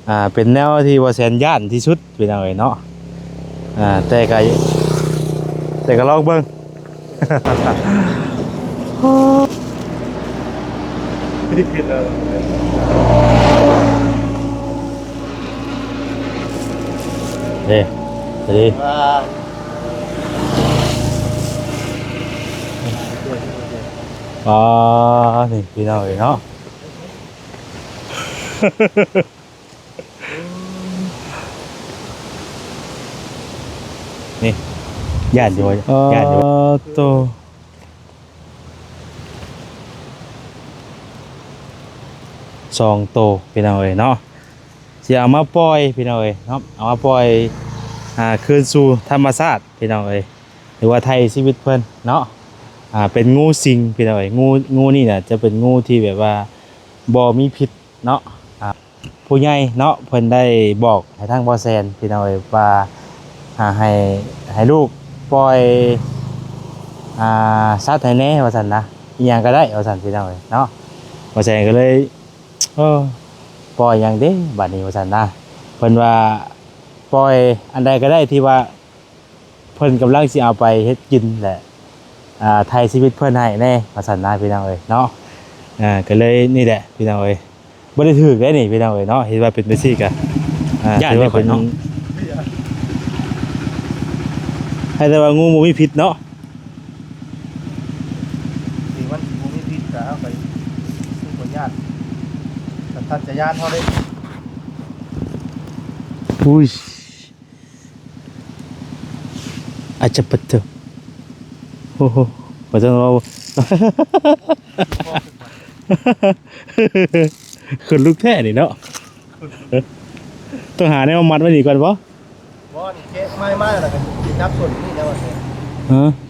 ອ່າ ເປັນແນວທີ່ວ່າແສນຢ້ານທີ່ສຸດພີ່ນ້ອງເອີຍເນາະ. ອ່າ ແຕ່ກໍ ແຕ່ກໍລອງເບິ່ງ. ເດ້ ເດ້ ອ່າ ນີ້ພີ່ນ້ອງເອີຍເນາະ. ນີ້ ຢ້ານຢູ່ບໍ່? ຢ້ານຢູ່ບໍ່? ໂຕ ສອງໂຕພີ່ນ້ອງເອີຍເນາະ. ຊິເອົາມາປ່ອຍພີ່ນ້ອງເອີຍເນາະ, ເອົາມາປ່ອຍ ອ່າ ຄືນສູ່ທຳມະຊາດພີ່ນ້ອງເອີຍ ຫຼືວ່າໄຖ່ຊີວິດເພິ່ນເນາະ. ອ່າ ເປັນງູສິງພີ່ນ້ອງເອີຍ. ງູ ງູນີ້ນະ ຈະເປັນງູທີ່ແບບວ່າບໍ່ມີພິດເນາະ. ອ່າ ຜູ້ໃຫຍ່ເນາະ ເພິ່ນໄດ້ບອກໃຫ້ທາງບໍ່ແຊນພີ່ນ້ອງເອີຍວ່າ ອ່າ ໃຫ້ ໃຫ້ລູກປ່ອຍ ອ່າ ສັດໃຫ້ແດ່ວ່າຊັ້ນນະ, ອີ່ຫຍັງກໍໄດ້ວ່າຊັ້ນພີ່ນ້ອງເອີຍເນາະ. ບໍ່ແຊນກໍເລີຍ ເອີ ປ່ອຍຫຍັງເດ້ບາດນີ້ວ່າຊັ້ນນະ. ເພິ່ນວ່າປ່ອຍອັນໃດກໍໄດ້ທີ່ວ່າເພິ່ນກຳລັງຊິເອົາໄປເຮັດກິນ ແລະ ອ່າ ໄຖ່ຊີວິດເພິ່ນໃຫ້ແດ່ວ່າຊັ້ນນະພີ່ນ້ອງເອີຍເນາະ. ອ່າ ກໍເລີຍນີ້ແຫຼະພີ່ນ້ອງເອີຍ, ບໍ່ໄດ້ຖືກເດ້ນີ້ພີ່ນ້ອງເອີຍເນາະ. ເຮັດວ່າເປັນໄປຊີ້ກະ ອ່າ ຢ້ານ ຖືວ່າເປັນ ເນາະ ໃຫ້ແຕ່ວ່າງູບໍ່ມີພິດເນາະ. ທີ່ມັນບໍ່ມີພິດກໍເອົາໄປ ຄືບໍ່ຢ້ານ ສັນທັດຈະຍານເຮົາເດ້. ອຸ້ຍ ອາຈະປະເຕີ ໂອ້ໂຫ ບໍ່ຕ້ອງເວົ້າ ຂົນລຸກແທ້ນີ້ເນາະ. ຕ້ອງຫາແນວມາມັດໄວ້ນີ້ກ່ອນບໍ່? ບໍ່ ນີ້ແກະໄມ້ມາແລ້ວກໍຈັບສົ້ນນີ້ແລ້ວ ຮະ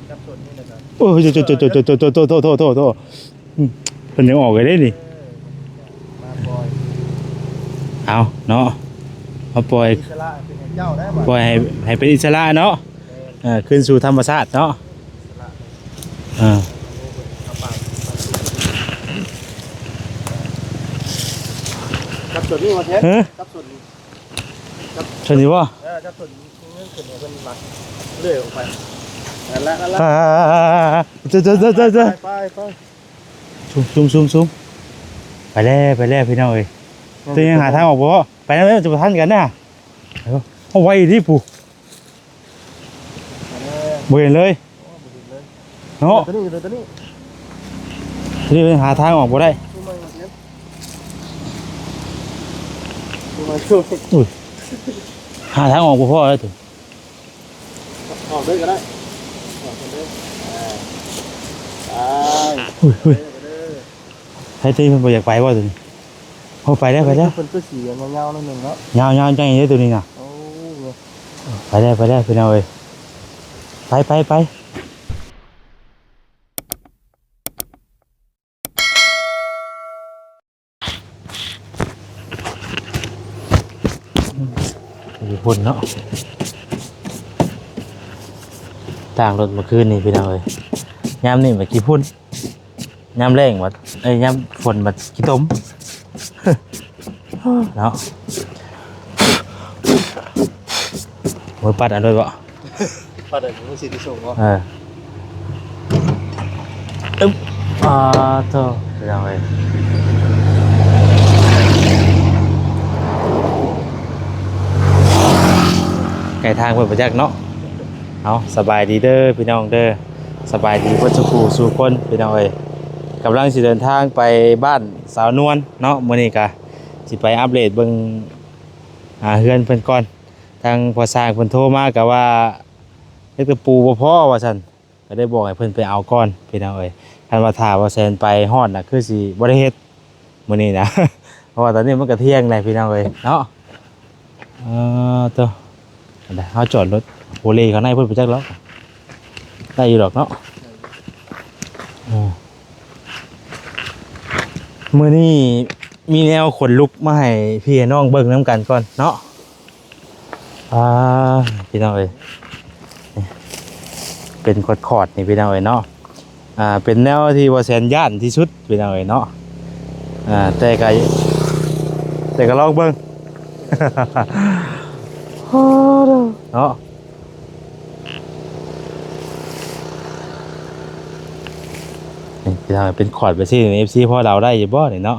ຈັບສົ້ນນີ້ແລ້ວກໍ ໂອ້ຍ ໂຕ ໂຕ ໂຕ ໂຕ ໂຕ ໂຕ ໂຕ ໂຕ ໂຕ ອືມ ເພິ່ນຍັງອອກໄດ້ເດ້ນີ້. ເອີ ມາປ່ອຍ ເອົາເນາະ ມາປ່ອຍ ອິດສະຫຼະເປັນເຈົ້າໄດ້ ປ່ອຍໃຫ້ ໃຫ້ເປັນອິດສະຫຼະເນາະ. ເອີ ຄືນສູ່ທຳມະຊາດເນາະ. ເອີ ຈັບສ່ວນນີ້ວ່າແທ້ ຮະ ຈັບສ່ວນນີ້ ຈັບສ່ວນນີ້ບໍ່? ເອີ ຈັບສ່ວນນີ້ ເງິນຂຶ້ນໃຫ້ເພິ່ນມາເລື່ອຍອອກໄປ ນັ້ນລະ ນັ້ນລະ ໄປ ໄປ ໄປ ໄປ ຊູມ ຊູມ ຊູມ ຊູມ ໄປແລ້ວ ໄປແລ້ວພີ່ນ້ອງເອີຍ. ເຈົ້າຍັງຫາທາງອອກບໍ່? ໄປນຳ ຈະບໍ່ທັນກັນນະ. ເອົາ ເອົາໄວດີປູ້ ບໍ່ເຫັນເລີຍ ໂອ້ ບໍ່ເຫັນເລີຍເນາະ. ຕົວນີ້ ຕົວນີ້ ຕົວນີ້ຫາທາງອອກບໍ່ໄດ້ ອຸ້ຍ ຫາທາງອອກບໍ່ພໍແລ້ວ ອອກເລີຍກໍໄດ້ ອອກເລີຍ ອ່າ ໄປ ອຸ້ຍ ອຸ້ຍ ໄປເດີ ໃຜຕີເພິ່ນບໍ່ຢາກໄປບໍ່ຕົວນີ້? ໂອ້ ໄປແລ້ວ ໄປແລ້ວ ເພິ່ນຄືສີຍາວໆໜ້ອຍໜຶ່ງເນາະ ຍາວໆໃຫຍ່ເດ້ຕົວນີ້ນະ. ໂອ້ ໄປແລ້ວ ໄປແລ້ວພີ່ນ້ອງເອີຍ ໄປ ໄປ ໄປ. ຂີ້ຝຸ່ນເນາະ ຕ່າງລົດເມື່ອຄືນນີ້ພີ່ນ້ອງເອີຍ ຍາມນີ້ມັນຂີ້ຝຸ່ນ ຍາມແລ້ງບັດ ເອີຍ ຍາມຝົນບັດຂີ້ຕົມເນາະ. ມືປັດເອົາໂລດບໍ່? ປາດໄດ້ ມີສິດທີ່ສູງບໍ່? ເອີ ອຶບ ອ່າ ໂທ້ ພີ່ນ້ອງເອີຍ ໃກ້ທາງເພິ່ນບໍ່ຈັກເນາະ. ເອົາ ສະບາຍດີເດີພີ່ນ້ອງເດີ ສະບາຍດີເບິດສູ່ຜູ້ສູ່ຄົນພີ່ນ້ອງເອີຍ. ກຳລັງຊິເດີນທາງໄປບ້ານສາວນວນເນາະ ມື້ນີ້ກະຊິໄປອັບເດດເບິ່ງ ອ່າ ເຮືອນເພິ່ນກ່ອນ. ທາງພໍ່ຊ່າງເພິ່ນໂທມາກະວ່າ ເຮັດກະປູບໍ່ພໍວ່າຊັ້ນ ກະໄດ້ບອກໃຫ້ເພິ່ນໄປເອົາກ່ອນພີ່ນ້ອງເອີຍ. ຄັນວ່າຖ້າວ່າແຊນໄປຮອດນະ ຄືຊິບໍ່ໄດ້ເຮັດມື້ນີ້ນະ ເພາະວ່າຕອນນີ້ມັນກະທ່ຽງແລ້ວພີ່ນ້ອງເອີຍເນາະ. ເອີ ໂຕ ເຮົາຈອດລົດໂພເລຂ້າງໃນເພິ່ນໄປຈັກດອກ ໄດ້ຢູ່ດອກເນາະ. ເອີ ມື້ນີ້ມີແນວຂົນລຸກມາໃຫ້ພີ່ໃຫ້ນ້ອງເບິ່ງນຳກັນກ່ອນເນາະ. ອ່າ ພີ່ນ້ອງເອີຍ ເປັນຂອດໆນີ້ພີ່ນ້ອງເອີຍເນາະ. ອ່າ ເປັນແນວທີ່ວ່າແສນຢ້ານທີ່ສຸດພີ່ນ້ອງເອີຍເນາະ. ອ່າ ແຕ່ກະ ແຕ່ກະລອງເບິ່ງ ໂອ້ ເນາະ ນີ້ພີ່ນ້ອງ ເປັນຂອດໄປຊີ້ ເອັຟຊີ ພໍເດົາໄດ້ຢູ່ບໍ່ນີ້ເນາະ?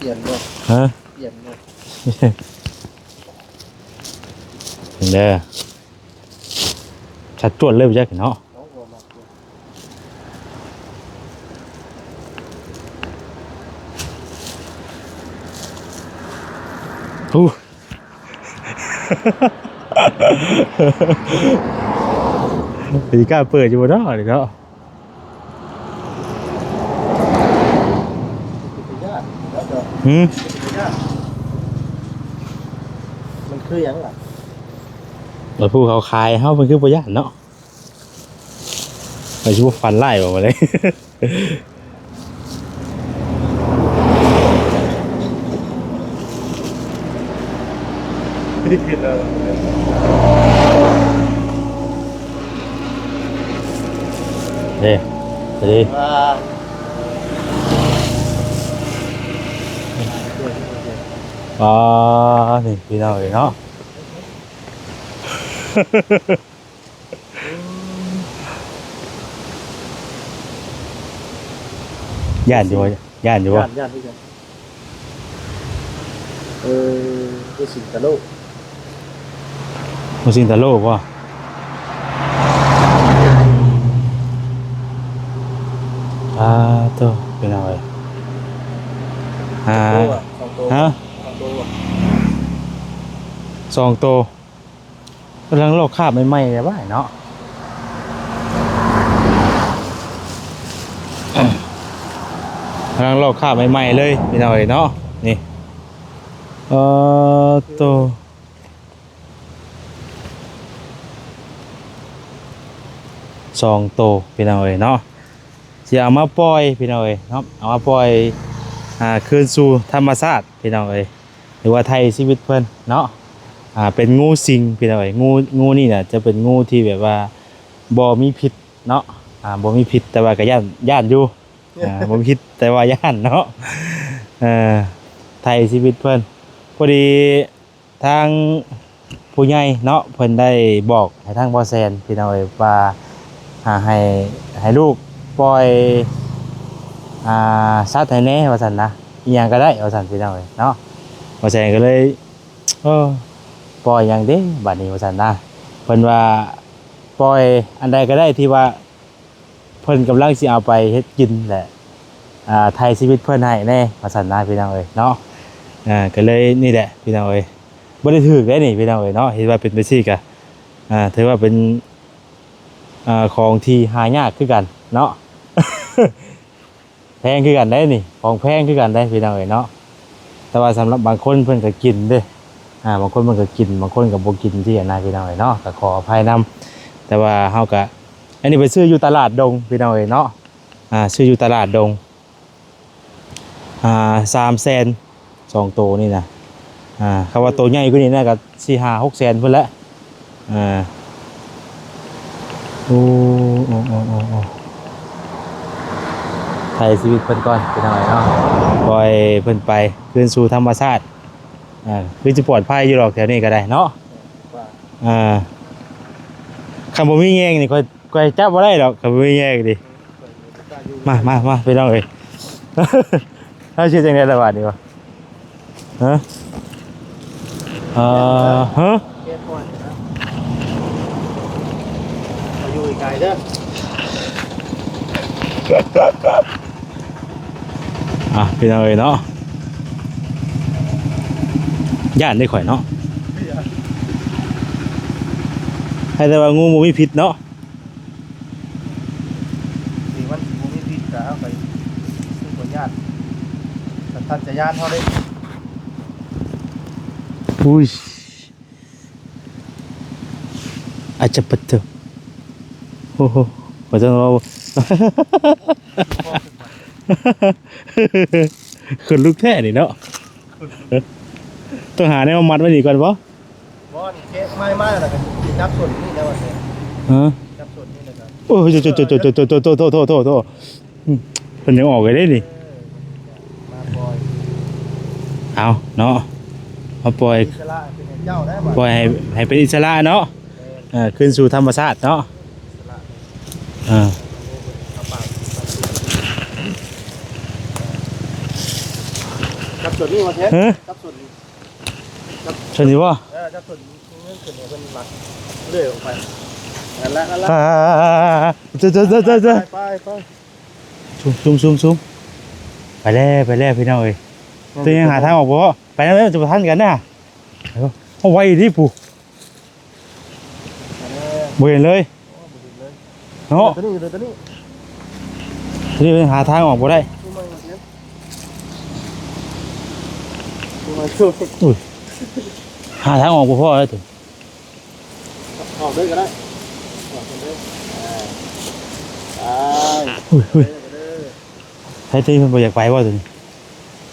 ປ່ຽນບໍ່? ຮະ? ປ່ຽນບໍ່? ເດີ ຊັດຈວດເລີຍບໍ່ຈັກເນາະ. ເອົາ ບໍ່ມັກຢູ່ ໂອ້ ຊິກ້າເປີດຢູ່ບໍ່ເນາະນີ້ເນາະ? ຫືມ? ມັນຄືຫຍັງລະ? ແລ້ວຜູ້ເຂົາຂາຍເຮົາ ເພິ່ນຄືບໍ່ຢ້ານເນາະ? ເຮົາຊິບໍ່ຝັນຮ້າຍບໍ່ບັດນີ້? ເດ້ ເດ້ ອ່າ ອໍ ນີ້ພີ່ນ້ອງເອີຍເນາະ. ຢ້ານຢູ່ບໍ່? ຢ້ານຢູ່ບໍ່? ຢ້ານ ຢ້ານຄືກັນ. ເອີ ຄືສິງຕາໂລ ບໍ່ສິງຕາໂລບໍ່? ອ່າ ໂຕ ພີ່ນ້ອງເອີຍ ອ່າ ສອງໂຕ ຮະ? ສອງໂຕ ສອງໂຕ. ກຳລັງລອກຄາບໃໝ່ໆ ເດ໋ ເນາະ ກຳລັງລອກຄາບໃໝ່ໆ ເລີຍ ພີ່ນ້ອງເອີຍເນາະ. ນີ້ ເອີ ໂຕ ສອງໂຕ ພີ່ນ້ອງເອີຍເນາະ. ຊິເອົາມາປ່ອຍ ພີ່ນ້ອງເອີຍເນາະ ເອົາມາປ່ອຍ ອ່າ ຄືນສູ່ທຳມະຊາດ ພີ່ນ້ອງເອີຍ ຫຼືວ່າໄຖ່ຊີວິດເພິ່ນເນາະ. ອ່າ ເປັນງູສິງ ພີ່ນ້ອງເອີຍ ງູ ງູນີ້ນະ ຈະເປັນງູທີ່ແບບວ່າບໍ່ມີພິດເນາະ. ອ່າ ບໍ່ມີພິດ ແຕ່ວ່າກໍຢ້ານ ຢ້ານຢູ່ ອ່າ ບໍ່ມີພິດ ແຕ່ວ່າຢ້ານເນາະ. ເອີ ໄຖ່ຊີວິດເພິ່ນ ພໍດີ ທາງຜູ້ໃຫຍ່ເນາະ ເພິ່ນໄດ້ບອກໃຫ້ທາງບໍ່ແຊນ ພີ່ນ້ອງເອີຍ ວ່າ ອ່າ ໃຫ້ ໃຫ້ລູກປ່ອຍ ອ່າ ສັດໃຫ້ແດ່ວ່າຊັ້ນນະ ອີ່ຫຍັງກໍໄດ້ວ່າຊັ້ນ ພີ່ນ້ອງເອີຍເນາະ. ບໍ່ແຊນກໍເລີຍ ເອີ ປ່ອຍຫຍັງເດບັດນີ້ວ່າຊັ້ນນະ. ເພິ່ນວ່າປ່ອຍອັນໃດກໍໄດ້ທີ່ວ່າ ເພິ່ນກຳລັງຊິເອົາໄປເຮັດກິນແຫຼະ ອ່າ ໄຖ່ຊີວິດເພິ່ນໃຫ້ແດ່ວ່າຊັ້ນນະ ພີ່ນ້ອງເອີຍເນາະ. ອ່າ ກໍເລີຍນີ້ແຫຼະ ພີ່ນ້ອງເອີຍ ບໍ່ໄດ້ຖືກເດ້ນີ້ ພີ່ນ້ອງເອີຍເນາະ. ເຫັນວ່າເປັນໄປຊີ້ກະ ອ່າ ຖືວ່າເປັນ ອ່າ ຂອງທີ່ຫາຍາກຄືກັນເນາະ ແພງຄືກັນເດ້ນີ້ ຂອງແພງຄືກັນເດ້ ພີ່ນ້ອງເອີຍເນາະ. ແຕ່ວ່າສຳລັບບາງຄົນເພິ່ນກໍກິນເດ້ ອ່າ ບາງຄົນເພິ່ນກໍກິນ ບາງຄົນກໍບໍ່ກິນຊີ້ນະ ພີ່ນ້ອງເອີຍເນາະ ກໍຂໍອະໄພນຳ. ແຕ່ວ່າເຮົາກໍ ອັນນີ້ໄປຊື້ຢູ່ຕະຫຼາດດົງ ພີ່ນ້ອງເອີຍເນາະ ອ່າ ຊື້ຢູ່ຕະຫຼາດດົງ ອ່າ ສາມແສນ ສອງໂຕນີ້ນະ. ອ່າ ຄຳວ່າໂຕໃຫຍ່ກວ່ານີ້ນະ ກໍສີ່ຫ້າຫົກແສນພຸ້ນແຫຼະ. ອ່າ ໂອ້ ໂອ້ ໂອ້ ໂອ້ ໂອ້ ໄຖ່ຊີວິດເພິ່ນກ່ອນ ພີ່ນ້ອງເອີຍເນາະ ປ່ອຍເພິ່ນໄປຄືນສູ່ທຳມະຊາດ. ອ່າ ຄືຈະປອດໄພຢູ່ດອກແຖວນີ້ກໍໄດ້ເນາະ. ອ່າ ຄັນບໍ່ມີແຍງນີ້ ຂ້ອຍ ຂ້ອຍຈັບບໍ່ໄດ້ດອກ ຄັນບໍ່ມີແຍງນີ້. ມາ ມາ ມາ ພີ່ນ້ອງເອີຍ ເຮົາຊິເຮັດຈັ່ງໃດລະບາດນີ້ວະ? ຮະ? ເອີ ຮະ? ແກະປ່ອຍນະ ເອົາຢູ່ໄກໆ ເດີ. ອ່ະ ພີ່ນ້ອງເອີຍເນາະ ຢ້ານເດ້ຂ້ອຍເນາະ. ໃຫ້ແຕ່ວ່າງູບໍ່ມີພິດເນາະ. ທີ່ມັນບໍ່ມີພິດກໍເອົາໄປ ຄືບໍ່ຢ້ານ ສັນຊາດຕະຍານເຮົາເດ້. ອຸ້ຍ ອາຈະປະເຕີ ໂອ້ໂຫ ບໍ່ຕ້ອງເວົ້າ ຂົນລຸກແທ້ນີ້ເນາະ. ຕ້ອງຫາແນວມາມັດໄວ້ນີ້ກ່ອນບໍ່? ບໍ່ ນີ້ແກະໄມ້ມາແລ້ວກໍຈັບສົ້ນນີ້ແລ້ວວ່າ ຮະ? ຈັບສົ້ນນີ້ແລ້ວກໍ ໂອ້ຍ ໂຕໆໆ ອືມ ເພິ່ນຍັງອອກໄດ້ເດ້ນີ້. ເອີ ມາປ່ອຍ ເອົາເນາະ ເຮົາປ່ອຍ ອິດສະຫຼະເປັນເຈົ້າໄດ້ບໍ່? ປ່ອຍໃຫ້ ໃຫ້ເປັນອິດສະຫຼະເນາະ. ເອີ ຄືນສູ່ທຳມະຊາດເນາະ. ເອີ ຈັບສ່ວນນີ້ມາແທນ. ຮະ? ຈັບສ່ວນນີ້ ຈັບສ່ວນນີ້ບໍ່? ເອີ ຈັບສ່ວນນີ້ ເງິນຂຶ້ນໃຫ້ເພິ່ນລັດເລື່ອຍອອກໄປ. ນັ້ນແຫຼະ ນັ້ນແຫຼະ. ໄປ ໄປ ໄປ ໄປ ໄປ ໄປ ໄປ ໄປ ໄປແລ້ວ ໄປແລ້ວ ພີ່ນ້ອງເອີຍ. ໂຕຍັງຫາທາງອອກບໍ່ພໍ້. ໄປນຳເດີ ຈະບໍ່ທັນກັນນະ. ເອົາ ເອົາໄວດີປູ. ບໍ່ເຫັນເລີຍ ໂອ້ ບໍ່ເຫັນເລີຍເນາະ. ຕົວນີ້ ຕົວນີ້ ຕົວນີ້ຫາທາງອອກບໍ່ໄດ້. ອຸ້ຍ ຫາທາງອອກບໍ່ພໍ້ເລີຍ. ອອກເລີຍກໍໄດ້ ອອກເລີຍ. ອ່າ ໄປ ອຸ້ຍ ອຸ້ຍ ໄປເລີຍ ໄປເລີຍ. ໃຜຕິ ເພິ່ນບໍ່ຢາກໄປບໍ່ຕົວນີ້?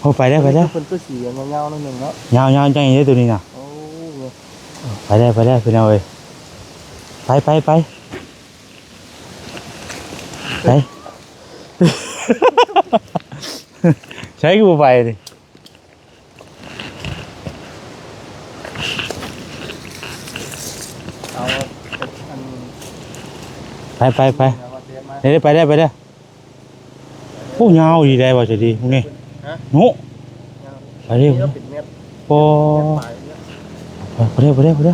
ໂອ້ ໄປແລ້ວ ໄປແລ້ວ. ເພິ່ນຄືສີຍາວໆໜ້ອຍໜຶ່ງເນາະ. ຍາວໆ ຈັ່ງນີ້ຕົວນີ້ນະ. ໂອ້ ໄປແລ້ວ ໄປແລ້ວ ພີ່ນ້ອງເອີຍ. ໄປ ໄປ ໄປ ໄປ. ໃສຄືບໍ່ໄປນີ້? ເອົາ ອັນ ໄປ ໄປ ໄປ ເອົາມາເຊຟມາ. ເດ້ ໄປເດີ ໄປເດີ. ໂອ້ ຍາວດີໄດ໋ ວ່າຈະດີ ນີ້ ຮະ ໂນະ ຍາວ ໄປເດີ. ນີ້ກໍເປັນແມັດ ໂອ້ ແມັດປາຍເດີ. ໄປ ໄປເດີ ໄປເດີ ໄປເດີ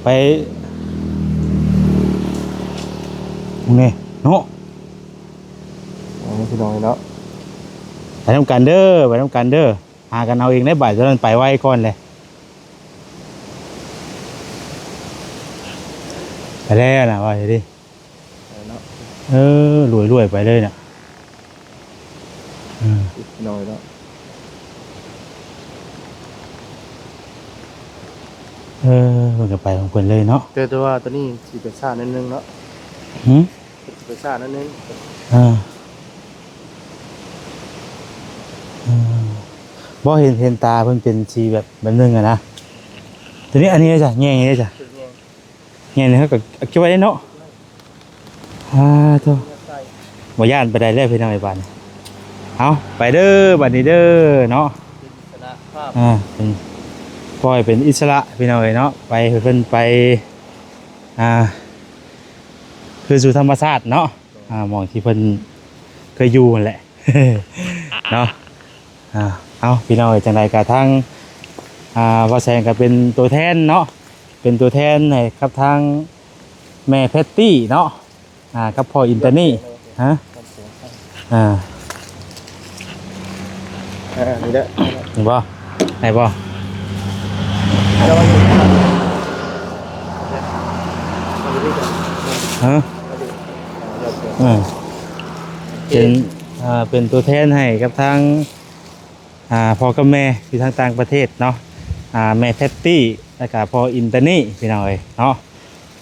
ໄປ ນີ້ເນາະ. ໂອ້ ພີ່ນ້ອງເນາະ ໄປນຳກັນເດີ ໄປນຳກັນເດີ. ຫາກັນເອົາເອງໄດ້ບາດ ຕອນນັ້ນໄປໄວກ່ອນແຫຼະ. ໄປແລ້ວນະ ວ່າຊິດີ ໄປເນາະ. ເອີ ລວຍໆ ໄປເລີຍນະ. ເອີ ນ້ອຍເນາະ. ເອີ ເພິ່ນກໍໄປຂອງເພິ່ນເລີຍເນາະ. ແຕ່ ແຕ່ວ່າຕອນນີ້ຊິໄປຊ້າໜ້ອຍໜຶ່ງເນາະ. ຫື? ຊິໄປຊ້າໜ້ອຍໜຶ່ງ. ເອີ ເອີ ບໍ່ເຫັນ ເຫັນຕາເພິ່ນເປັນສີແບບ ແບບໜຶ່ງຫັ້ນນະ. ຕົວນີ້ ອັນນີ້ເດ້ຈ້ະ ແຍງນີ້ເດ້ຈ້ະ ແຍງນີ້ເຮົາກໍເກັບໄວ້ໄດ້ເນາະ. ອ່າ ໂທ້ ບໍ່ຢ້ານປານໃດແລ້ວພີ່ນ້ອງເອີຍ ບາດນີ້. ເອົາ ໄປເດີ ບາດນີ້ເດີເນາະ. ອ່າ ເປັນ ປ່ອຍເປັນອິດສະຫຼະພີ່ນ້ອງເອີຍເນາະ. ໄປ ໃຫ້ເພິ່ນໄປ ອ່າ ຄືນສູ່ທຳມະຊາດເນາະ. ອ່າ ໝ່ອງທີ່ເພິ່ນເຄີຍຢູ່ຫັ້ນແຫຼະເນາະ. ອ່າ ເອົາ ພີ່ນ້ອງເອີຍ ຈັ່ງໃດກໍທາງ ອ່າ ບ່າວແສງກໍເປັນຕົວແທນເນາະ ເປັນຕົວແທນໃຫ້ກັບທາງແມ່ແພັດຕີ້ເນາະ ອ່າ ກັບພໍ່ອິນຕານີ. ຮະ? ອ່າ ເອີ ນີ້ເດີ ນີ້ບໍ່? ໄດ້ບໍ່? ຮະ? ເອີ ເປັນ ອ່າ ເປັນຕົວແທນໃຫ້ກັບທາງ ອ່າ ພໍ່ກັບແມ່ຢູ່ທາງຕ່າງປະເທດເນາະ ອ່າ ແມ່ແພັດຕີ້ ແລ້ວກະພໍ່ອິນຕານີ ພີ່ນ້ອງເອີຍເນາະ.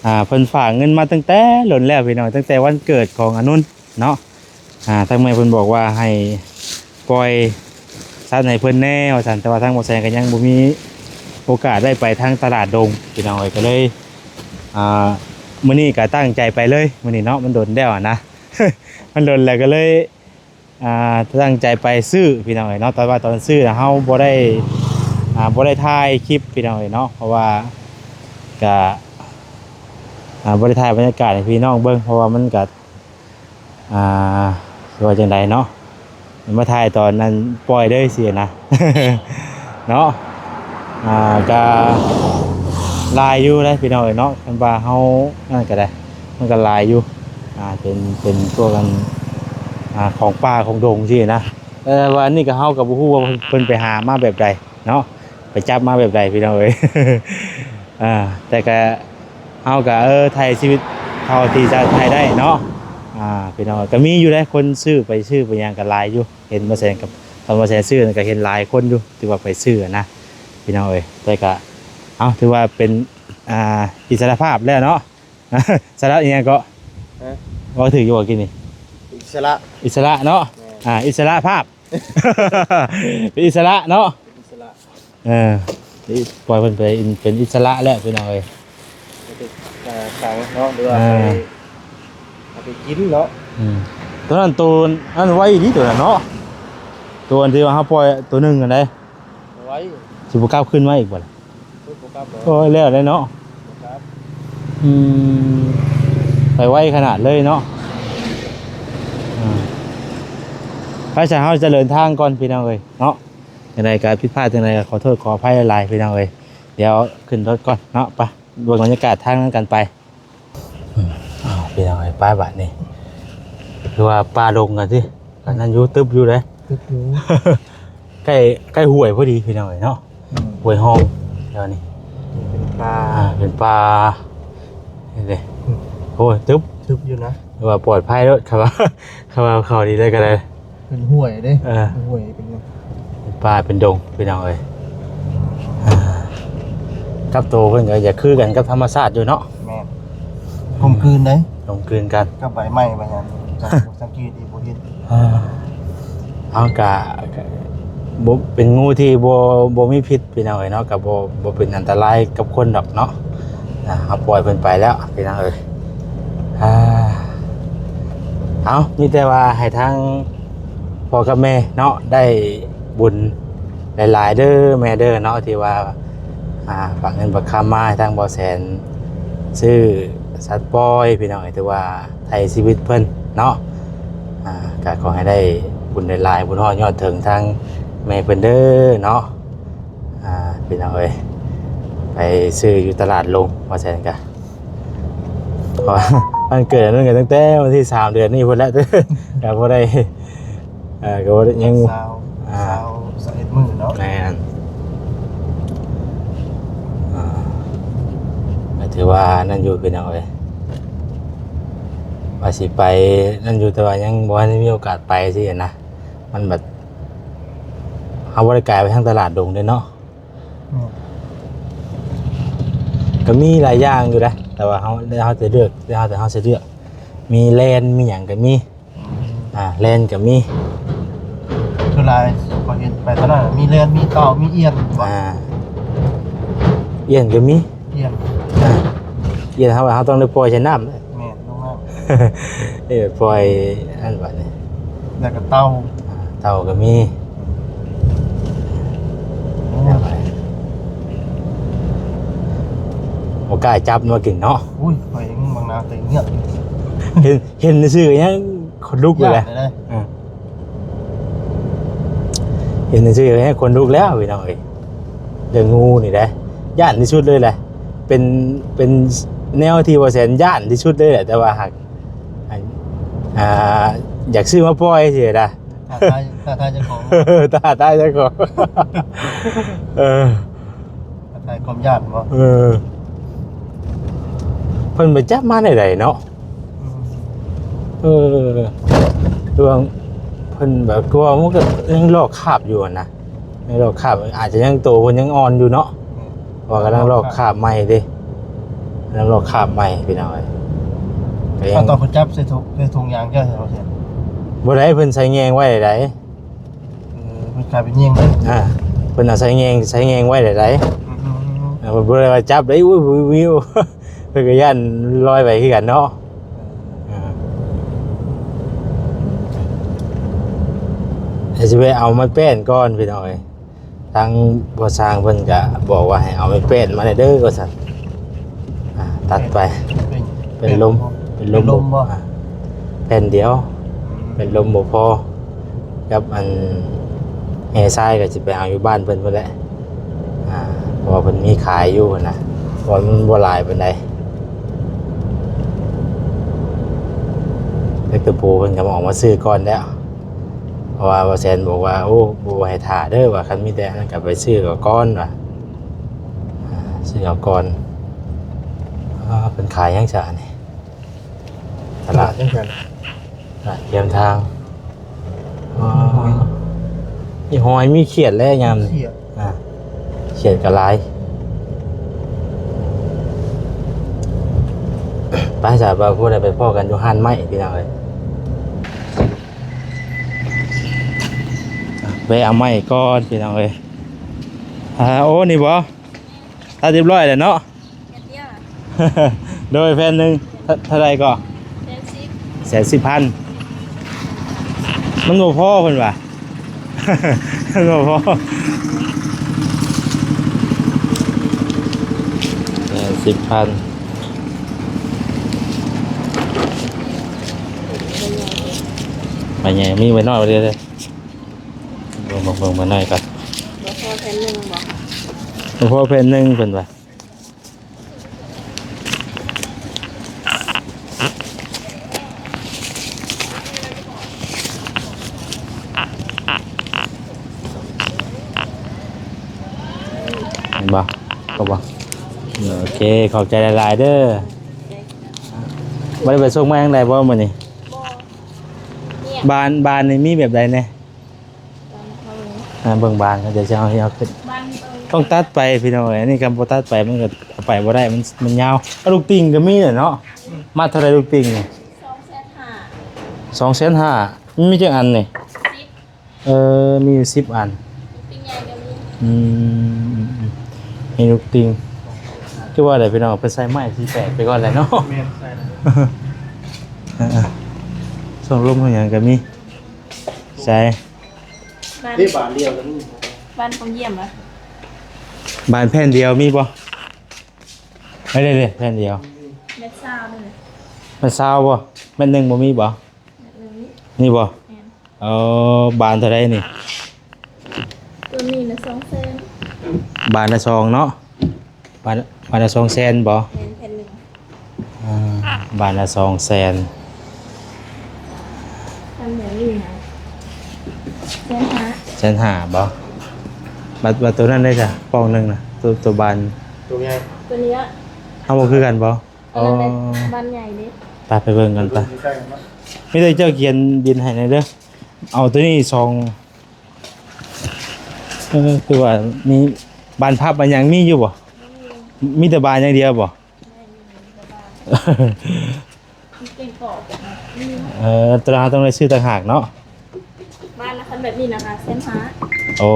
ອ່າ ເພິ່ນຝາກເງິນມາຕັ້ງແຕ່ດົນແລ້ວພີ່ນ້ອງ ຕັ້ງແຕ່ວັນເກີດຂອງອານຸນເນາະ. ອ່າ ທາງແມ່ເພິ່ນບອກວ່າໃຫ້ປ່ອຍສັດໃຫ້ເພິ່ນແດ່ວ່າຊັ້ນ ແຕ່ວ່າທາງບ່າວແສງກໍຍັງບໍ່ມີໂອກາດໄດ້ໄປທາງຕະຫຼາດດົງ ພີ່ນ້ອງເອີຍ. ກໍເລີຍ ອ່າ ມື້ນີ້ກໍຕັ້ງໃຈໄປເລີຍ ມື້ນີ້ເນາະ ມັນດົນແລ້ວນະ ມັນດົນແລ້ວກໍເລີຍ ອ່າ ຕັ້ງໃຈໄປຊື້ພີ່ນ້ອງເອີຍເນາະ. ແຕ່ວ່າຕອນຊື້ນະ ເຮົາບໍ່ໄດ້ ອ່າ ບໍ່ໄດ້ຖ່າຍຄລິບພີ່ນ້ອງເອີຍເນາະ ເພາະວ່າກະ ອ່າ ບໍ່ໄດ້ຖ່າຍບັນຍາກາດໃຫ້ພີ່ນ້ອງເບິ່ງ ເພາະວ່າມັນກະ ອ່າ ຊິວ່າຈັ່ງໃດເນາະ ມາຖ່າຍຕອນນັ້ນປ່ອຍເລີຍຊີ້ນະ ເນາະ. ອ່າ ກະຫຼາຍຢູ່ເດ້ພີ່ນ້ອງເອີຍເນາະ ຄັນວ່າເຮົານັ້ນກໍໄດ້ ມັນກໍຫຼາຍຢູ່ ອ່າ ເປັນ ເປັນພວກອັນ ອ່າ ຂອງປ່າຂອງດົງຊີ້ນະ. ແຕ່ວ່າອັນນີ້ກໍ ເຮົາກໍບໍ່ຮູ້ວ່າເພິ່ນໄປຫາມາແບບໃດເນາະ ໄປຈັບມາແບບໃດພີ່ນ້ອງເອີຍ. ອ່າ ແຕ່ກໍ ເຮົາກໍ ເອີ ໄຖ່ຊີວິດເທົ່າທີ່ຈະໄຖ່ໄດ້ເນາະ. ອ່າ ພີ່ນ້ອງ ກໍມີຢູ່ເດ້ ຄົນຊື້ໄປ ຊື້ໄປຫຍັງກໍຫຼາຍຢູ່ ເຫັນບໍ່ແຊນກັບ ຕອນບໍ່ແຊນຊື້ນັ້ນກໍເຫັນຫຼາຍຄົນຢູ່ ທີ່ວ່າໄປຊື້ນະ ພີ່ນ້ອງເອີຍ. ແຕ່ກໍ ເອົ້າ ຖືວ່າເປັນ ອ່າ ອິດສະຫຼະພາບແລ້ວເນາະ. ສະຫຼະອີ່ຫຍັງເກາະ? ຮະ? ເວົ້າຖືກຢູ່ບໍ່ກີ້ນີ້? ອິດສະຫຼະ ອິດສະຫຼະເນາະ. ແມ່ນ ອ່າ ອິດສະຫຼະພາບ ເປັນອິດສະຫຼະເນາະ ເປັນອິດສະຫຼະ. ເອີ ນີ້ປ່ອຍເພິ່ນໄປເປັນອິດສະຫຼະແລ້ວພີ່ນ້ອງເອີຍ. ເອີ ຂັງເນາະ ຫຼືວ່າ ເອີ ໄປ ເອົາໄປກິນເນາະ. ອືມ ຕົວນັ້ນ ໂຕນັ້ນໄວດີ ຕົວນັ້ນເນາະ ຕົວອັນທີ່ວ່າເຮົາປ່ອຍຕົວໜຶ່ງຫັ້ນເດ້ ໄວ. ຊິບໍ່ກັບຄືນມາອີກບໍ່ລະ? ໂອ້ຍ ບໍ່ກັບດອກ. ໂອ້ຍ ແລ້ວແຫຼະເນາະ. ບໍ່ກັບ. ອືມ ໄປໄວຂະໜາດເລີຍເນາະ. ອ່າ ໄປຊະ ເຮົາຈະເດີນທາງກ່ອນພີ່ນ້ອງເອີຍເນາະ. ຈັ່ງໃດກໍຜິດພາດຈັ່ງໃດກໍຂໍໂທດຂໍອະໄພຫຼາຍໆ ພີ່ນ້ອງເອີຍ. ດຽວຂຶ້ນລົດກ່ອນເນາະ. ໄປເບິ່ງບັນຍາກາດທາງນຳກັນໄປ. ອືມ ເອົາ ພີ່ນ້ອງເອີຍ ໄປບາດນີ້ ຄືວ່າປ່າດົງກັນຕິ ອັນນັ້ນຢູ່ ຕຶບຢູ່ເດ້ ຕຶບຢູ່ ໃກ້ ໃກ້ຫ້ວຍພໍດີພີ່ນ້ອງເອີຍເນາະ. ອືມ ຫ້ວຍຮອງແຖວນີ້ ເປັນປ່າ ອ່າ ເປັນປ່າ ນີ້ເດ້. ອືມ ໂອ້ຍ ຕຶບ ຕຶບຢູ່ນະ ຄືວ່າປອດໄພໂລດ ຄຳວ່າ ຄຳວ່າເຂົ້າດີໄດ້ກໍໄດ້. ເປັນຫ້ວຍເດ້. ເອີ ເປັນຫ້ວຍ ເປັນ ເປັນປ່າເປັນດົງພີ່ນ້ອງເອີຍ. ອ່າ ກັບໂຕເພິ່ນກໍຢາກຄືກັນກັບທຳມະຊາດຢູ່ເນາະ. ແມ່ນ ກົມກືນເດ້ ກົມກືນກັນກັບໃບໄມ້ໃບຫຍັງ. ສັງ ສັງເກດດີບໍ່ເຫັນ. ອ່າ ເຮົາກະ ກະບໍ່ ເປັນງູທີ່ບໍ່ ບໍ່ມີພິດພີ່ນ້ອງເອີຍເນາະ. ກະບໍ່ ບໍ່ເປັນອັນຕະລາຍກັບຄົນດອກເນາະ. ອ່າ ເຮົາປ່ອຍເພິ່ນໄປແລ້ວພີ່ນ້ອງເອີຍ. ອ່າ ເອົາ ມີແຕ່ວ່າໃຫ້ທາງພໍ່ກັບແມ່ເນາະ ໄດ້ບຸນຫຼາຍໆເດີແມ່ເດີເນາະ ທີ່ວ່າ ອ່າ ຝາກເງິນຝາກຄຳມາໃຫ້ທາງບໍ່ແສນ ຊື້ສັດປ່ອຍພີ່ນ້ອງເອີຍ ຖືວ່າໄຖ່ຊີວິດເພິ່ນເນາະ. ອ່າ ກໍຂໍໃຫ້ໄດ້ບຸນຫຼາຍໆ ບຸນຮອດຍອດເຖິງທາງແມ່ເພິ່ນເດີເນາະ. ອ່າ ພີ່ນ້ອງເອີຍ ໄປຊື້ຢູ່ຕະຫຼາດລົງ ວ່າຊັ້ນກະ ເພາະວ່າວັນເກີດນັ້ນກໍຕັ້ງແຕ່ວັນທີສາມເດືອນນີ້ພຸ້ນແຫຼະ ກໍບໍ່ໄດ້ ເອີ ກໍບໍ່ໄດ້ ຍັງຊາວ ອ່າ ຊາວ ຊາວເອັດມື້ເນາະ. ແມ່ນ ອ່າ ກໍຖືວ່ານັ້ນຢູ່ພີ່ນ້ອງເອີຍ ວ່າຊິໄປນັ້ນຢູ່ ແຕ່ວ່າຍັງບໍ່ທັນໄດ້ມີໂອກາດໄປຊີ້ນະ. ມັນແບບ ເຮົາບໍ່ໄດ້ກາຍໄປທາງຕະຫຼາດດົງເດ້ເນາະ. ແມ່ນ ກໍມີຫຼາຍຢ່າງຢູ່ນະ ແຕ່ວ່າເຮົາ ແຕ່ເຮົາຈະເລືອກ ແຕ່ເຮົາ ແຕ່ເຮົາຊິເລືອກ ມີແລ່ນ ມີຫຍັງກໍມີ. ອືມ ອ່າ ແລ່ນກໍມີ. ສ່ວນຫຼາຍຂ້ອຍເຫັນໄປຕະຫຼາດ ມີແລ່ນ ມີເຕົ່າ ມີອຽນ. ອ່າ ອຽນກໍມີ. ອຽນ ອ່າ ອຽນເຮົາວ່າເຮົາຕ້ອງໄດ້ປ່ອຍໃສ່ນ້ຳ. ແມ່ນ ລົງນ້ຳ ເອີ ປ່ອຍອັນບັດນີ້ ແລ້ວກໍເຕົ່າ ອ່າ ເຕົ່າກໍມີ. ໂອ້ ບໍ່ກ້າຈັບມາກິນເນາະ. ໂອ້ຍ ຂ້ອຍຍັງບາງນາໄປເງືອກຢູ່ ເຫັນ ເຫັນຊື່ກໍຍັງ ຂົນລຸກຢູ່ແຫຼະ. ຢ້ານເລີຍ ເອີ ເຫັນຊື່ແລ້ວ ຂົນລຸກແລ້ວພີ່ນ້ອງເອີຍ. ເລື່ອງງູນີ້ເດ້ ຢ້ານທີ່ສຸດເລີຍແຫຼະ ເປັນ ເປັນແນວທີ່ບໍ່ແສນຢ້ານທີ່ສຸດເລີຍແຫຼະ. ແຕ່ວ່າຫາກ ອ່າ ຢາກຊື້ມາປ່ອຍຊີ້ນະ ທ້າທາຍ ທ້າທາຍເຈົ້າຂອງ ທ້າທາຍເຈົ້າຂອງ. ເອີ ອາໄສຄວາມຢ້ານບໍ່? ເອີ ເພິ່ນໄປຈັບມາແນວໃດເນາະ? ອືມ ເອີ ຄືວ່າເພິ່ນແບບ ຄືວ່າມັນກໍຍັງລອກຄາບຢູ່ຫັ້ນນະ ຍັງລອກຄາບ ອາດຈະຍັງ ໂຕເພິ່ນຍັງອ່ອນຢູ່ເນາະ. ອືມ ເພາະວ່າກຳລັງລອກຄາບໃໝ່ເດ້ ກຳລັງລອກຄາບໃໝ່ພີ່ນ້ອງເອີຍ. ກໍຍັງ ຕອນເພິ່ນຈັບໃສ່ຖົງ ໃສ່ຖົງຢາງເຈົ້າ ບໍ່ໄດ້ ເພິ່ນໃສ່ແຍງໄວ້ໃດ. ເອີ ເພິ່ນກາຍເປັນແຍງເລີຍ. ອ່າ ເພິ່ນເອົາໃສ່ແຍງ ໃສ່ແຍງໄວ້ໄດ້ໃດ. ອືມ ເອີ ເພິ່ນບໍ່ໄດ້ວ່າຈັບໄດ້ ອຸ້ຍ ວິວ ເພິ່ນກໍຢ້ານລອຍໄປຄືກັນເນາະ. ເອີ ດຽວຊິໄປເອົາໄມ້ແປ້ນກ່ອນພີ່ນ້ອງເອີຍ. ທາງພໍ່ຊ່າງເພິ່ນກະບອກວ່າໃຫ້ເອົາໄມ້ແປ້ນມາແດ່ເດີວ່າຊັ້ນ. ອ່າ ຕັດໄປ ເປັນ ເປັນລົມ ເປັນລົມ ເປັນລົມບໍ່? ອ່າ ແຜ່ນດຽວ ອືມ ເປັນລົມບໍ່ພໍ ກັບອັນແຮ່ຊາຍກໍຊິໄປເອົາຢູ່ບ້ານເພິ່ນພຸ້ນແຫຼະ. ອ່າ ເພາະວ່າເພິ່ນມີຂາຍຢູ່ຫັ້ນນະ ເພາະວ່າມັນບໍ່ຫຼາຍປານໃດ. ເຫຼັກຕະປູເພິ່ນກໍເອົາມາຊື້ກ່ອນແລ້ວ ເພາະວ່າບ່າວແສນບອກວ່າ ໂອ້ ບໍ່ໃຫ້ຖ້າເດີວ່າ ຄັນມີແຕ່ອັນນັ້ນກໍໄປຊື້ເອົາກ່ອນວ່າ ອ່າ ຊື້ເອົາກ່ອນ. ອ່າ ເພິ່ນຂາຍຫຍັງຊະອັນນີ້? ຕະຫຼາດ ຕະຫຼາດຫຍັງ? ຕະຫຼາດຄຽມທາງ. ອໍ ມີຫອຍ ມີຂຽດແລ້ວຍາມນີ້ ຂຽດ ອ່າ ຂຽດກໍຫຼາຍ. ໄປຊະ ວ່າຜູ້ໃດໄປພໍ້ກັນຢູ່ຮ້ານໄມ້ພີ່ນ້ອງເອີຍ. ແວະເອົາໄມ້ກ່ອນພີ່ນ້ອງເອີຍ. ອ່າ ໂອ້ ນີ້ບໍ່? ຕັດຮຽບຮ້ອຍແລ້ວເນາະ? ແຜ່ນດຽວ ໂດຍ ແຜ່ນໜຶ່ງ ເທົ່າ ເທົ່າໃດກໍ? ແສນສິບ ແສນສິບພັນ. ມັນບໍ່ພໍເພິ່ນວ່າ ມັນບໍ່ພໍ. ສິບພັນ ໃບໃຫຍ່ ມີໃບນ້ອຍໃບດຽວເດີ. ເບິ່ງ ເບິ່ງ ເບິ່ງໃບນ້ອຍກ່ອນ. ບໍ່ພໍແຜ່ນໜຶ່ງບໍ່? ບໍ່ພໍແຜ່ນໜຶ່ງເພິ່ນວ່າ. ເຫັນບໍ່? ກໍບໍ່. ໂອເຄ ຂອບໃຈຫຼາຍໆເດີ. ບໍ່ໄດ້ໄປສົ່ງມາທາງໃດບໍ່ມື້ນີ້? ບໍ່. ບ້ານ ບ້ານນີ້ມີແບບໃດແດ່? ອ່າ ເບິ່ງບ້ານ ດຽວຊິເອົາ ເອົາຂຶ້ນ. ຕ້ອງຕັດໄປພີ່ນ້ອງເອີຍ ອັນນີ້ຄັນບໍ່ຕັດໄປມັນກໍເອົາໄປບໍ່ໄດ້ ມັນ ມັນຍາວ. ເອົາລູກຕິ່ງກໍມີແຫຼະເນາະ. ມັດເທົ່າໃດລູກຕິ່ງນີ້? ສອງແສນຫ້າ. ສອງແສນຫ້າ ມັນມີຈັກອັນນີ້? ສິບ. ເອີ ມີຢູ່ສິບອັນ. ຕິ່ງໃຫຍ່ກໍມີ. ອືມ ມີລູກຕິ່ງ. ຄືວ່າແຫຼະພີ່ນ້ອງ ເພິ່ນໃສ່ໄມ້ສີແປດໄປກ່ອນແຫຼະເນາະ. ແມ່ນ ໃສ່ແລ້ວ. ເອີໆ ຊ່ອງລົມຫຍັງກໍມີ. ໃສ່ ບານ ນີ້ບານດຽວກັນນີ້. ບານຂອງຢ້ຽມຫວາ? ບານແຜ່ນດຽວມີບໍ່? ເອີ ເດ້ໆ ແຜ່ນດຽວ. ແມັດຊາວນີ້ນະ. ແມັດຊາວບໍ່? ແມັດໜຶ່ງບໍ່ມີບໍ່? ແມັດໜຶ່ງນີ້. ນີ້ບໍ່? ແມ່ນ. ເອີ ບານເທົ່າໃດນີ້? ຕົວນີ້ນະ ສອງແສນ. ບານລະສອງເນາະ. ບານ ບານລະສອງແສນບໍ່? ແມ່ນ ແຜ່ນໜຶ່ງ. ອ່າ ບານລະສອງແສນ. ອັນນີ້ນະ ແສນຫ້າ. ແສນຫ້າບໍ່? ບາດ ບາດໂຕນັ້ນໄດ້ຊະ ປ່ອງໜຶ່ງນະ ໂຕ ໂຕບານ ໂຕໃຫຍ່ ໂຕນີ້ອະ. ເຮົາບໍ່ຄືກັນບໍ່? ອໍ ບານໃຫຍ່ເດ້. ໄປ ໄປເບິ່ງກັນໄປ. ມີແຕ່ເຈົ້າຂຽນບິນໃຫ້ແດ່ເດີ. ເອົາໂຕນີ້ສອງ ເອີ ຄືວ່າມີບານພັບ ບານຫຍັງມີຢູ່ບໍ່? ມີແຕ່ບານຢ່າງດຽວບໍ່? ແມ່ນ ມີແຕ່ບານ ມີເກັ່ງກອບ. ເອີ ແຕ່ເຮົາຕ້ອງໄດ້ຊື້ຕ່າງຫາກເນາະ. ບານນະ ຄັນແບບນີ້ນະ ຫ້າແສນຫ້າ. ໂອ້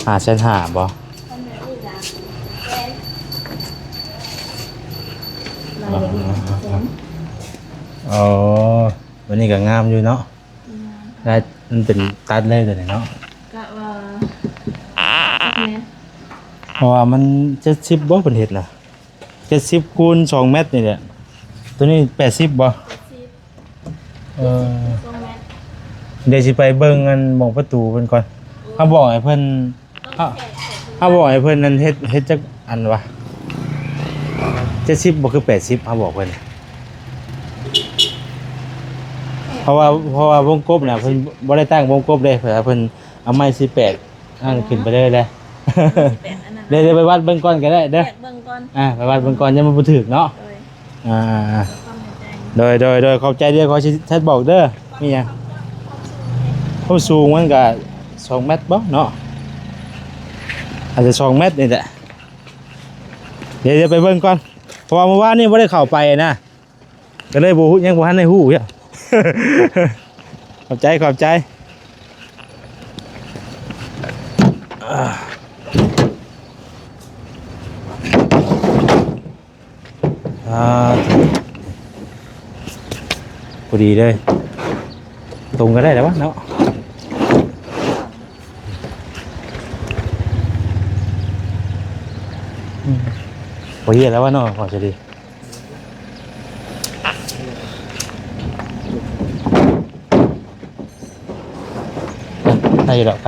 ຫ້າແສນຫ້າບໍ່? ຄັນແບບນີ້ນະ ແສນ. ອໍ ໂອ້ ແບບນີ້ກໍງາມຢູ່ເນາະ. ອືມ ລາຍ ມັນເປັນຕັດເລີຍຕົວນີ້ເນາະ. ກະວ່າ ເພາະວ່າມັນເຈັດສິບບໍ່ ເພິ່ນເຮັດນະ ເຈັດສິບຄູນສອງແມັດນີ້ແຫຼະ. ຕົວນີ້ແປດສິບບໍ່? ແປດສິບ. ເອີ ສອງແມັດ. ດຽວຊິໄປເບິ່ງອັນໝ່ອງປະຕູເພິ່ນກ່ອນ. ເຮົາບອກໃຫ້ເພິ່ນ ເຮົາ ເຮົາບອກໃຫ້ເພິ່ນນັ້ນເຮັດ ເຮັດຈັກອັນວະ? ເຈັດສິບບໍ່ ຄືແປດສິບ ເຮົາບອກເພິ່ນ. ເພາະວ່າ ເພາະວ່າວົງກົບນະ ເພິ່ນບໍ່ໄດ້ຕັ້ງວົງກົບເດ້ ເພິ່ນ ເພິ່ນເອົາໄມ້ສີ່ແປດ ອັນນັ້ນຂຶ້ນໄປເລີຍແຫຼະ. ແປດອັນນັ້ນ ດຽວ ດຽວໄປວັດເບິ່ງກ່ອນກໍໄດ້ເດີ. ແຍກເບິ່ງກ່ອນ. ອ່າ ໄປວັດເບິ່ງກ່ອນ ຍັງບໍ່ຖືກເນາະ. ໂດຍ ອ່າ ໂດຍ ໂດຍ ໂດຍ ຂອບໃຈເດີ. ຂໍຊິແຊັດບອກເດີ. ມີຫຍັງ? ຄວາມສູງມັນກະສອງແມັດບໍ່ເນາະ? ອາດຈະສອງແມັດນີ້ແຫຼະ. ດຽວ ດຽວໄປເບິ່ງກ່ອນ ເພາະວ່າມື້ວານນີ້ບໍ່ໄດ້ເຂົ້າໄປນະ ກໍເລີຍບໍ່ຮູ້ ຍັງບໍ່ທັນໄດ້ຮູ້ຢູ່. ຂອບໃຈ ຂອບໃຈ. ອ່າ ພໍດີເລີຍ ຕົງກໍໄດ້ແລ້ວວະເນາະ. ອືມ ພໍດີແລ້ວວະເນາະ ພໍດີ. ໄດ້ຢູ່ດອກ ໄປ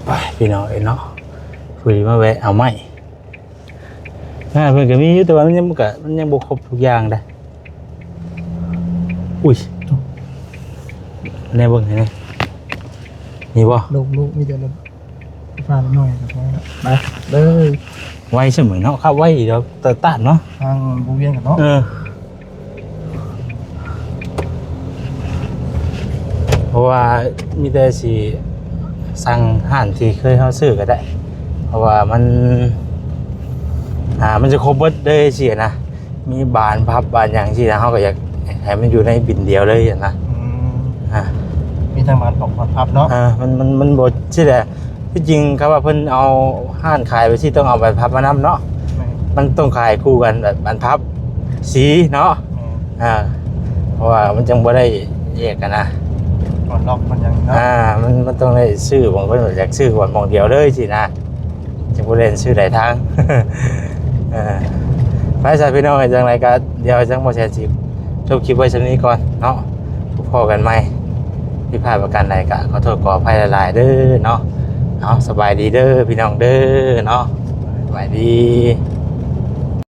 ໄປພີ່ນ້ອງເອີຍເນາະ. ພໍດີມາແວະເອົາໄມ້. ອ່າ ເພິ່ນກໍມີຢູ່ ແຕ່ວ່າມັນຍັງ ມັນກໍ ມັນຍັງບໍ່ຄົບທຸກຢ່າງເດ້. ອຸ້ຍ ແນວເບິ່ງໃຫ້ແດ່ ມີບໍ່? ລູກໆ ມີແຕ່ ຟ້າໜ້ອຍກໍພໍແລ້ວ ໄປເລີຍ. ໄວສະເໝີເນາະ ຂັບໄວດອກ ຕະຕາດເນາະ ທາງວົງວຽນກັນເນາະ. ເອີ ເພາະວ່າມີແຕ່ຊິສັ່ງຮ້ານທີ່ເຄີຍເຮົາຊື້ກໍໄດ້ ເພາະວ່າມັນ ອ່າ ມັນຈະຄົບເບິດເລີຍຊີ້ນະ. ມີບານພັບບານຫຍັງຊີ້ນະ ເຮົາກໍຢາກໃຫ້ມັນຢູ່ໃນບິນດຽວເລີຍນະ. ອືມ ອ່າ ມີທັງບານພັບ ບານພັບເນາະ. ເອີ ມັນ ມັນ ມັນບໍ່ຊີ້ແຫຼະ ທີ່ຈິງຄຳວ່າເພິ່ນເອົາຮ້ານຂາຍໄປຊີ້ ຕ້ອງເອົາບານພັບມານຳເນາະ. ແມ່ນ ມັນຕ້ອງຂາຍຄູ່ກັນ ແບບບານພັບສີເນາະ. ແມ່ນ ອ່າ ເພາະວ່າມັນຈັ່ງບໍ່ໄດ້ແຍກກັນນະ. ມັນລັອກມັນຫຍັງເນາະ ອ່າ ມັນ ມັນຕ້ອງໄດ້ຊື້ໝ່ອງເພິ່ນຢາກຊື້ບ່ອນໝ່ອງດຽວເລີຍຊີ້ນະ ຈັ່ງບໍ່ໄດ້ຊື້ຫຼາຍທາງ ເອີ ໄປຊະພີ່ນ້ອງ ຈັ່ງໃດກໍດຽວຈັ່ງບໍ່ແຊຊິຈົບຄລິບໄວ້ສ່ຳນີ້ກ່ອນເນາະ ພົບພໍ້ກັນໃໝ່ ຜິດພາດປະການໃດກໍຂໍໂທດຂໍອະໄພຫຼາຍໆເດີເນາະ ເອົາ ສະບາຍດີເດີພີ່ນ້ອງເດີເນາະ ສະບາຍດີ.